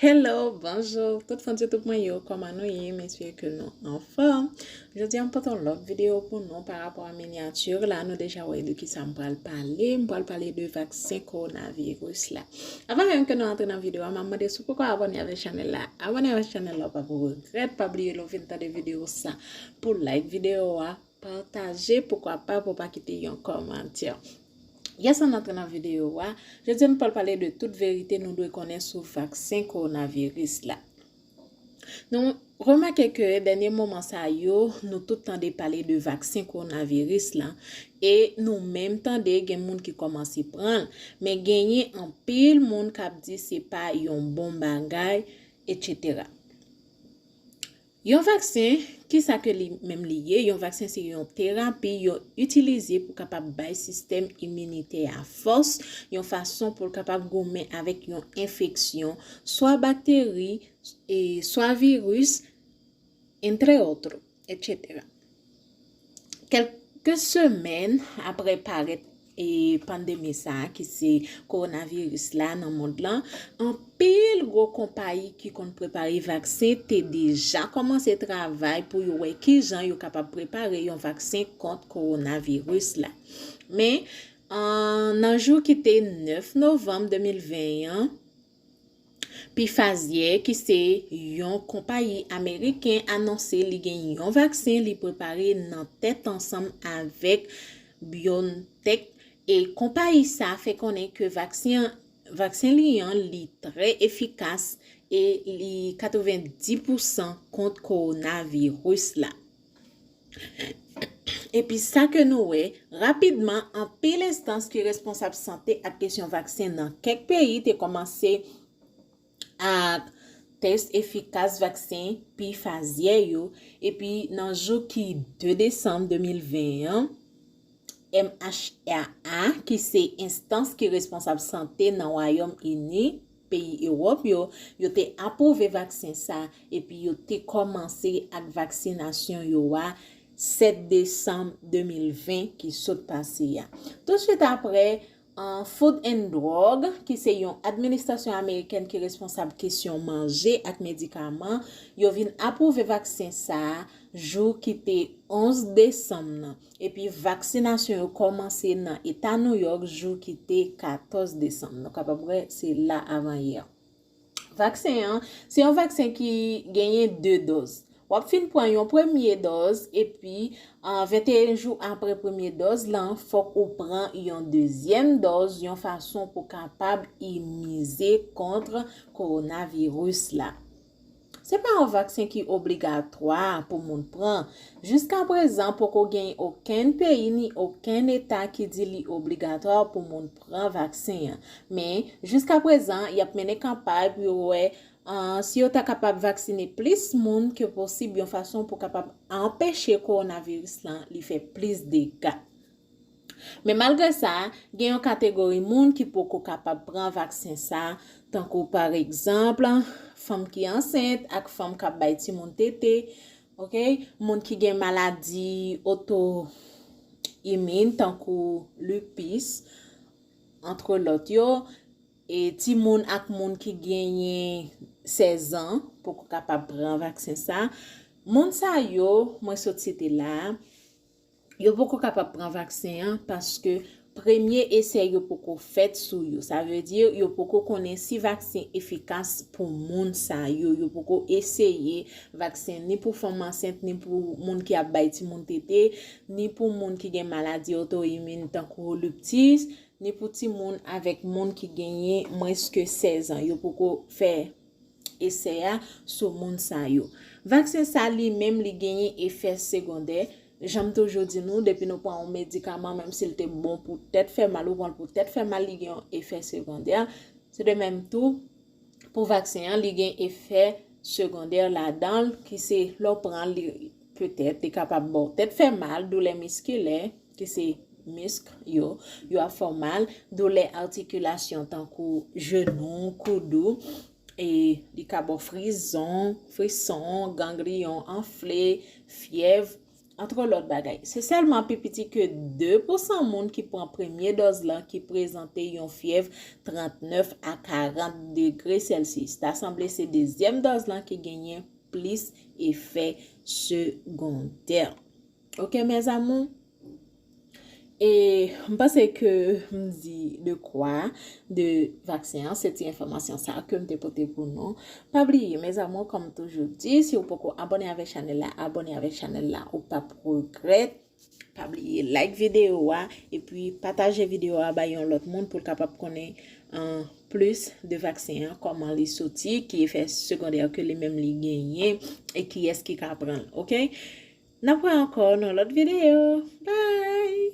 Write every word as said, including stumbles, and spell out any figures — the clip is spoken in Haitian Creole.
Hello, bonjou, tout fan YouTube mwen yo, kòman nou ye? M espere ke nou anfòm. Jodi a, m pote yon lòt videyo pou nou pa rapò a minyati la. Nou deja wè de kisa m pral pale. M pral pale de vaksen kowonaviris la. Avan menm ke nou antre nan videyo a, m ap mande si w poko abòne avèk chanèl la, abòne avèk chanèl la, w p ap regrèt. Pa bliye lè w fin tande videyo sa pou like videyo a, pataje, poukwa pa, pou pa kite yon kòmantè. Yes, ann antre nan videyo a. Jodi a, nou pral pale de tout verite nou dwe konnen sou vaksen kowonaviris la. Nou remake ke dènye moman sa yo, nou tout tande pale de vaksen kowonaviris la, e nou menm tande gen moun ki kòmanse pran l, men genyen anpil moun k ap di se pa yon bon bagay, etsetera. Yon vaksen, kisa ke li menm li ye? Yon vaksen se yon terapi yo itilize pou kapab bay sistèm iminitè a fòs, yon fason pou l kapab goumen avèk yon enfeksyon, swa bakteri, e, swa viris, entre autres, etsetera. Kèlke semèn apre parèt e pandemi sa a, ki se kowonaviris la nan mond lan, anpil gwo konpayi ki konn prepare vaksen te deja kòmanse travay pou yo wè kijan yo kapab prepare yon vaksen kont kowonaviris la. Men, an, nan jou ki te nèf novanm de mil ven an, Pfizer, ki se yon konpayi ameriken, anonse li gen yon vaksen li prepare nan tèt ansanm avèk BioNTech, e konpayi sa fè konnen ke vaksen, vaksen li an li trè efikas e li katrevenndis pousan kont kowonaviris la. Epi sa ke nou wè, rapidman, anpil enstans ki responsab sante ak kesyon vaksen nan kèk peyi te kòmanse ak tès efikas vaksen Pfizer yo, epi nan jou ki de desanm de mil ven an, M H R A, ki se enstans ki responsab sante nan Wayòm Ini, peyi Ewòp yo, yo te apwouve vaksen sa, epi yo te kòmanse ak vaksinasyon yo a sèt desanm de mil ven ki sot pase a. Tousuit apre, an, Food and Drug, ki se yon administrasyon amerikèn ki responsab kesyon manje ak medikaman, yo vin apwouve vaksen sa a jou ki te onz desanm nan. Epi vaksinasyon yo kòmanse nan eta New York jou ki te katòz desanm. Nou kapab wè se la avan yè. Vaksen an, se yon vaksen ki genyen de dòz. W ap fin pran yon premye dòz, epi, an, venteyen jou apre premye dòz lan, fòk ou pran yon dezyèm dòz, yon fason pou kapab imize kont kowonaviris la. Se pa yon vaksen ki obligatwa pou moun pran. Jiskaprezan, poko gen okenn peyi ni okenn eta ki di li obligatwa pou moun pran vaksen an. Men, jiskaprezan, y ap mennen kanpay pou yo wè, an, si yo ta kapab vaksine plis moun ke posib, yon fason pou kapab anpeche kowonaviris lan li fè plis dega. Men malgre sa, gen yon kategori moun ki poko kapab pran vaksen sa, tankou pa egzanp, fanm ki ansent ak fanm k ap bay timoun tete, oke? Moun ki gen maladi oto imin, tankou lupus, antre lòt yo, e timoun ak moun ki genyen sèz an poko kapab pran vaksen sa. Moun sa yo, mwen sot site la a, yo poko kapab pran vaksen an paske premye esè yo poko fèt sou yo. Sa vle di, yo poko konnen si vaksen efikas pou moun sa yo. Yo poko eseye vaksen ni pou fanm ansent, ni pou moun ki ap bay timoun tete, ni pou moun ki gen maladi oto imin tankou lupus, ni pou timoun avèk moun ki genyen mwens ke sèz an. Yo poko fè esè a sou moun sa yo. Vaksen sa li menm li genyen efè segondè. Jan m toujou di nou, depi nou pran yon medikaman, menm si l te bon pou tèt fè mal, ou pran l pou tèt fè mal, li gen yon efè segondè. Se de menm tou, pou vaksen an, li gen efè segondè ladan l, ki se lè w pran l, li, petèt, li kapab ba w tèt fè mal, doulè miskilè, ki se misk yo, yo ap fè w mal, doulè atikilasyon tankou jenou, koudou, e li ka ba w frizon, frison, gangliyon anfle, fyèv, Antre lòt bagay, se sèlman pi piti ke de pousan moun ki pran premye dòz lan ki prezante yon fyèv trannèf a karant degre Celsius. Ta sanble se dezyèm dòz lan ki genyen plis efè segondè. Ok, mes amours? E m panse ke m di de kwa de vaksen an, se ti enfòmasyon sa ke m te pote pou nou. Pa bliye, mes amours, kòm m toujou di, si w poko abòne avèk chanèl la, abòne avèk chanèl la, ou p ap regrèt. Pa bliye like videyo a, epi pataje videyo a bay yon lòt moun pou l kapab konnen uh, plis de vaksen an, kòman li soti, ki efè segondè ke li menm li genyen, e kiyès ki ka pran l, ok? N ap wè ankò nan lòt videyo. Bye!